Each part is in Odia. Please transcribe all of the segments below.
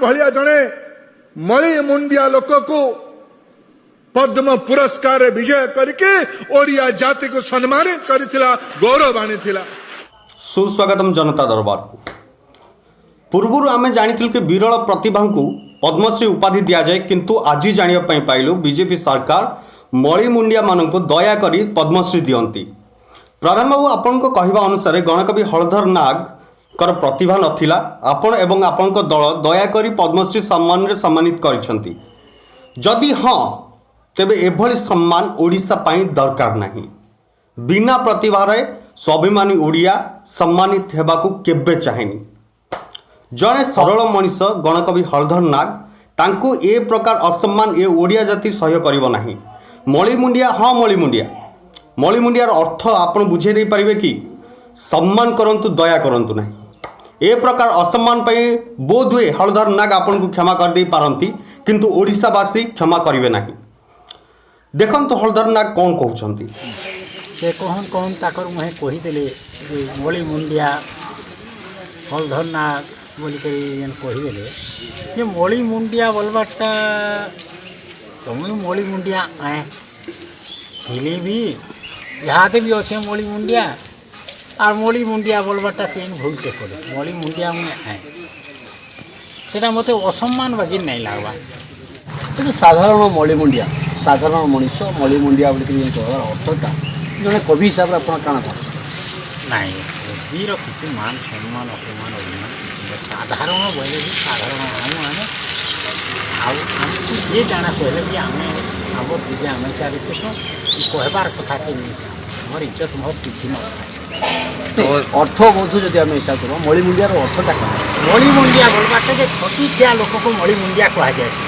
ଭଳିଆ ଜଣେ ମଳି ମୁଣ୍ଡିଆ ଲୋକକୁ ପଦ୍ମ ପୁରସ୍କାରରେ ବିଜୟ କରିକି ଓଡ଼ିଆ ଜାତିକୁ ସମ୍ମାନିତ କରିଥିଲା, ଗୌରବ ଆଣିଥିଲା। ସୁସ୍ୱାଗତମ ଜନତା ଦରବାରକୁ। ପୂର୍ବରୁ ଆମେ ଜାଣିଥିଲୁ କି ବିରଳ ପ୍ରତିଭାଙ୍କୁ ପଦ୍ମଶ୍ରୀ ଉପାଧି ଦିଆଯାଏ, କିନ୍ତୁ ଆଜି ଜାଣିବା ପାଇଁ ପାଇଲୁ ବିଜେପି ସରକାର ମଳିମୁଣ୍ଡିଆମାନଙ୍କୁ ଦୟାକରି ପଦ୍ମଶ୍ରୀ ଦିଅନ୍ତି। ପ୍ରଧାନ ବାବୁ, ଆପଣଙ୍କ କହିବା ଅନୁସାରେ ଗଣକବି ହଳଧର ନାଗଙ୍କର ପ୍ରତିଭା ନଥିଲା। ଆପଣ ଏବଂ ଆପଣଙ୍କ ଦଳ ଦୟାକରି ପଦ୍ମଶ୍ରୀ ସମ୍ମାନରେ ସମ୍ମାନିତ କରିଛନ୍ତି। ଯଦି ହଁ, ତେବେ ଏଭଳି ସମ୍ମାନ ଓଡ଼ିଶା ପାଇଁ ଦରକାର ନାହିଁ। ବିନା ପ୍ରତିଭାରେ ସ୍ୱାଭିମାନୀ ଓଡ଼ିଆ ସମ୍ମାନିତ ହେବାକୁ କେବେ ଚାହେଁନି। ଜଣେ ସରଳ ମଣିଷ ଗଣକବି ହଳଧର ନାଗ, ତାଙ୍କୁ ଏ ପ୍ରକାର ଅସମ୍ମାନ ଏ ଓଡ଼ିଆ ଜାତି ସହ୍ୟ କରିବ ନାହିଁ। ମଳିମୁଣ୍ଡିଆ, ହଁ, ମଳିମୁଣ୍ଡିଆ। ମଳିମୁଣ୍ଡିଆର ଅର୍ଥ ଆପଣ ବୁଝେଇ ଦେଇପାରିବେ କି? ସମ୍ମାନ କରନ୍ତୁ, ଦୟା କରନ୍ତୁ ନାହିଁ। ଏ ପ୍ରକାର ଅସମ୍ମାନ ପାଇଁ ବୋଧହୁଏ ହଳଧର ନାଗ ଆପଣଙ୍କୁ କ୍ଷମା କରିଦେଇ ପାରନ୍ତି, କିନ୍ତୁ ଓଡ଼ିଶାବାସୀ କ୍ଷମା କରିବେ ନାହିଁ। ଦେଖନ୍ତୁ ହଳଧର ନାଗ କ'ଣ କହୁଛନ୍ତି। ସେ କହନ୍ କହନ୍ ତାକର ମୁହେଁ କହିଦେଲେ ଯେ ମଳି ମୁଣ୍ଡିଆ ହଳଧର ନାଗ ବୋଲିକରି ଯେନ୍ କହିଦେଲେ ଯେ ମଳି ମୁଣ୍ଡିଆ ବୋଲବାରଟା, ତମେ ମଳି ମୁଣ୍ଡିଆ ଆଏ ଥିଲେ ବି ଇହାଦେ ବି ଅଛେ ମଳି ମୁଣ୍ଡିଆ। ଆର୍ ମଳି ମୁଣ୍ଡିଆ ବୋଲବାରଟା କେନ୍ ଭୁଲଟେ କଲେ? ମଳି ମୁଣ୍ଡିଆ ମୁଇଁ ଆଏ, ସେଟା ମୋତେ ଅସମ୍ମାନ ବାଗିର ନାଇଁ ଲାଗ୍ବା। କିନ୍ତୁ ସାଧାରଣ ମଳିମୁଣ୍ଡିଆ, ସାଧାରଣ ମଣିଷ ମଳିମୁଣ୍ଡିଆ ବୋଲିକରି ଯେନ୍ କହିବାର ଅର୍ଥଟା, ଜଣେ କବି ହିସାବରେ ଆପଣ କାଣା କରୁଛନ୍ତି? ନାଇଁ, କବିର କିଛି ମାନ ସମ୍ମାନ, ଅପମାନ, ଅଭିମାନ କିଛି ନାହିଁ। ସାଧାରଣ ବୋଇଲେ ବି ସାଧାରଣ ଆମ ଆମେ ଆଉ ଆମକୁ ଯିଏ ଜାଣା କହିଲେ ବି ଆମେ ଆମର ନିଜେ ଆମେ ଚାରିଥିସୁଁ। କହିବାର କଥା କେ ନେଇ ଆମର ଇଜ୍ଜତ ମହତ କିଛି ନଥାଏ। ଅର୍ଥ ବୋଧ ଯଦି ଆମେ ହିସାବ କରିବା, ମଳିମୁଣ୍ଡିଆର ଅର୍ଥଟା କ'ଣ? ମଳି ମୁଣ୍ଡିଆ ବୋଲବାରଟା ଯେ ଖଟିଖିଆ ଲୋକକୁ ମଳି ମୁଣ୍ଡିଆ କୁହାଯାଏସି।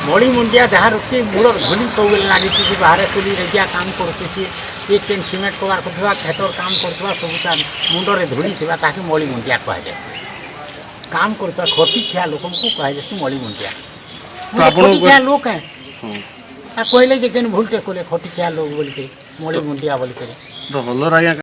ମଳି ମୁଣ୍ଡିଆ ଯାହାର କି ମୂଳର ଧୂଳି ସବୁବେଳେ ଲାଗିଥିସି, ବାହାରେ କୁଲି ରେଜିଆ କାମ କରୁଥିସି, କିଏ କେନ୍ ସିମେଣ୍ଟ କବାର କରୁଥିବା, କ୍ଷେତର କାମ କରୁଥିବା, ସବୁ ତାର ମୁଣ୍ଡରେ ଧୂଳି ଥିବା, ତାହାକେ ମଳି ମୁଣ୍ଡିଆ କୁହାଯାଏସି। କାମ କରୁଥିବା ଖଟିଖିଆ ଲୋକଙ୍କୁ କୁହାଯାଏସି ମଳି ମୁଣ୍ଡିଆ। ଖଟିଖିଆ ଲୋକ ହେଁ। କହିଲେ ଯେ କେନ୍ ଭୁଲଟେ କଲେ ଖଟିଖିଆ ଲୋକ ବୋଲିକରି, ମଳି ମୁଣ୍ଡିଆ ବୋଲିକରି? ତ ହଲର ଆଜ୍ଞା।